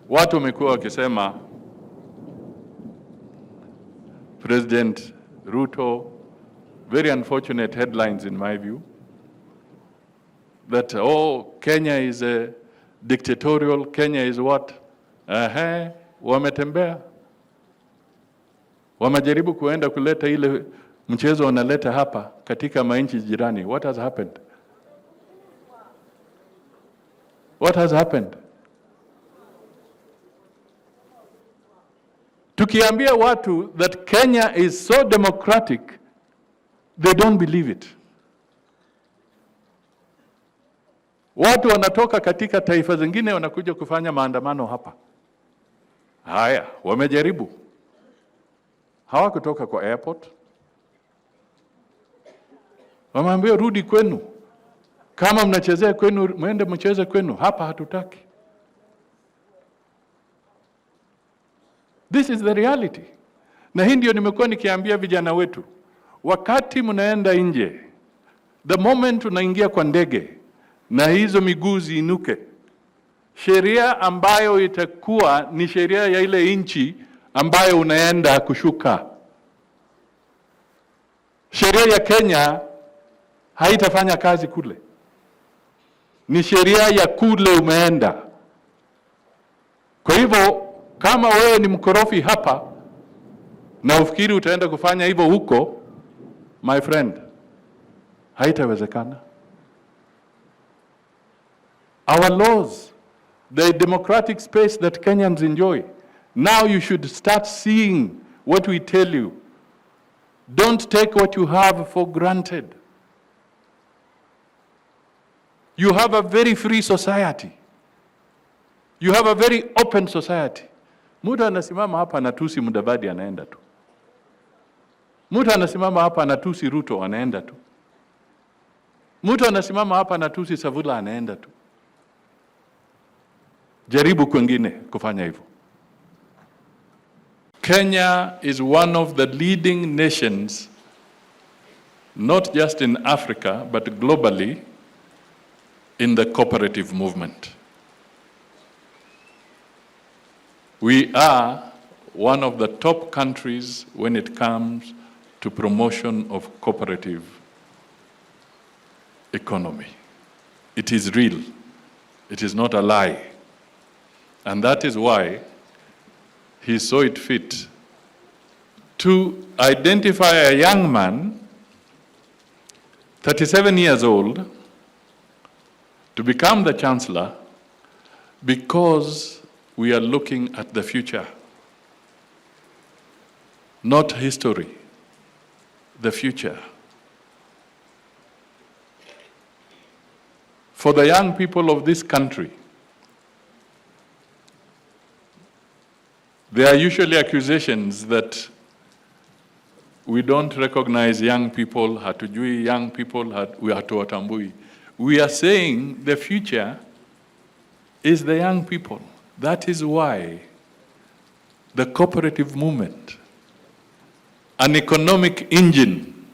Watu wamekuwa wakisema President Ruto, very unfortunate headlines in my view, that oh, Kenya is a dictatorial, Kenya is what? Ehe, wametembea, wamejaribu kuenda kuleta ile mchezo wanaleta hapa katika manchi jirani. What has happened? What has happened? Tukiambia watu that Kenya is so democratic, they don't believe it. Watu wanatoka katika taifa zingine wanakuja kufanya maandamano hapa. Haya, wamejaribu. Hawakutoka kwa airport. Wameambiwa rudi kwenu. Kama mnachezea kwenu, mwende mcheze kwenu. Hapa hatutaki. This is the reality. Na hii ndio nimekuwa nikiambia vijana wetu, wakati mnaenda nje, the moment unaingia kwa ndege na hizo miguu ziinuke, sheria ambayo itakuwa ni sheria ya ile nchi ambayo unaenda kushuka. Sheria ya Kenya haitafanya kazi kule, ni sheria ya kule umeenda. Kwa hivyo kama wewe ni mkorofi hapa na ufikiri utaenda kufanya hivyo huko, my friend, haitawezekana. Our laws, the democratic space that Kenyans enjoy, now you should start seeing what we tell you. Don't take what you have for granted. You have a very free society. You have a very open society. Mtu anasimama hapa anatusi Mudavadi anaenda tu. Mtu anasimama hapa anatusi Ruto anaenda tu. Mtu anasimama hapa anatusi Savula anaenda tu. Jaribu kwengine kufanya hivyo. Kenya is one of the leading nations, not just in Africa, but globally, in the cooperative movement. We are one of the top countries when it comes to promotion of cooperative economy. It is real. It is not a lie. And that is why he saw it fit to identify a young man, 37 years old, to become the chancellor, because we are looking at the future, not history, the future. For the young people of this country, there are usually accusations that we don't recognize young people, hatujui young people, hatuwatambui. We are saying the future is the young people. That is why the cooperative movement, an economic engine,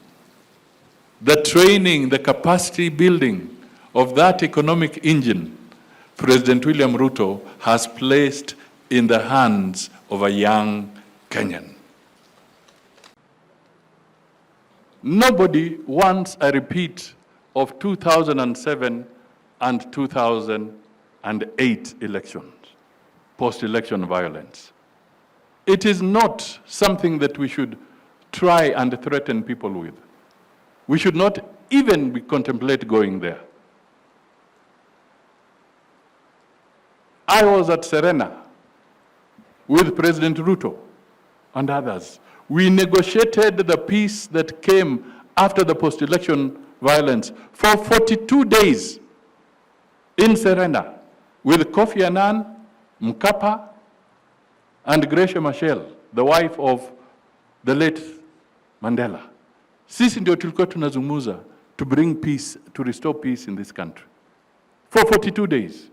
the training, the capacity building of that economic engine, President William Ruto has placed in the hands of a young Kenyan. Nobody wants a repeat of 2007 and 2008 elections, post-election violence. It is not something that we should try and threaten people with. We should not even contemplate going there. I was at Serena with President Ruto and others. We negotiated the peace that came after the post-election violence for 42 days in Serena with Kofi Annan, Mkapa, and Gracia Machel, the wife of the late Mandela. Sisi ndio tulikuwa tunazungumza to bring peace, to restore peace in this country for 42 days.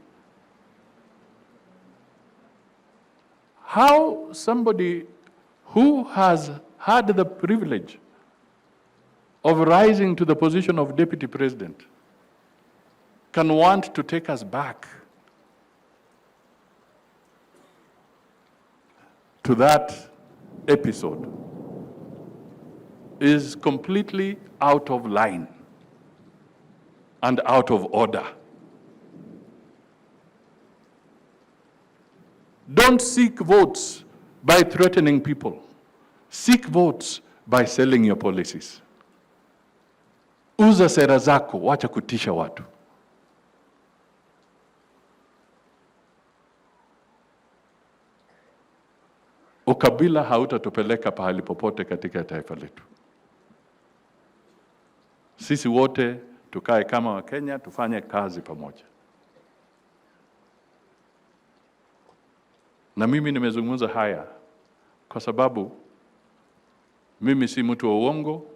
How somebody who has had the privilege of rising to the position of deputy president can want to take us back to that episode is completely out of line and out of order. Don't seek votes by threatening people. Seek votes by selling your policies. Uza sera zako, wacha kutisha watu. Ukabila hautatupeleka pahali popote katika taifa letu. Sisi wote tukae kama Wakenya, tufanye kazi pamoja. Na mimi nimezungumza haya kwa sababu mimi si mtu wa uongo,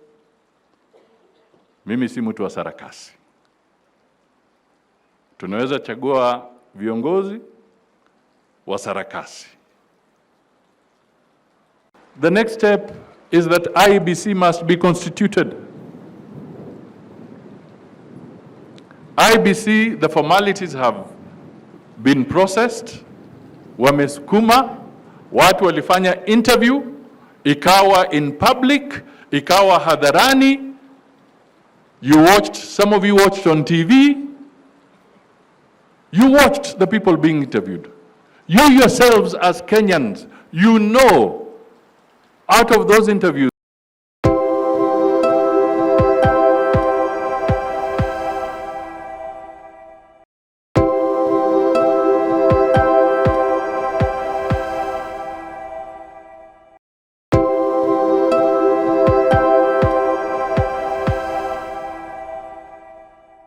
mimi si mtu wa sarakasi. Tunaweza chagua viongozi wa sarakasi. The next step is that IEBC must be constituted. IEBC, the formalities have been processed. Wamesukuma, watu walifanya interview, ikawa in public, ikawa hadharani. You watched, some of you watched on TV. You watched the people being interviewed. You yourselves as Kenyans, you know out of those interviews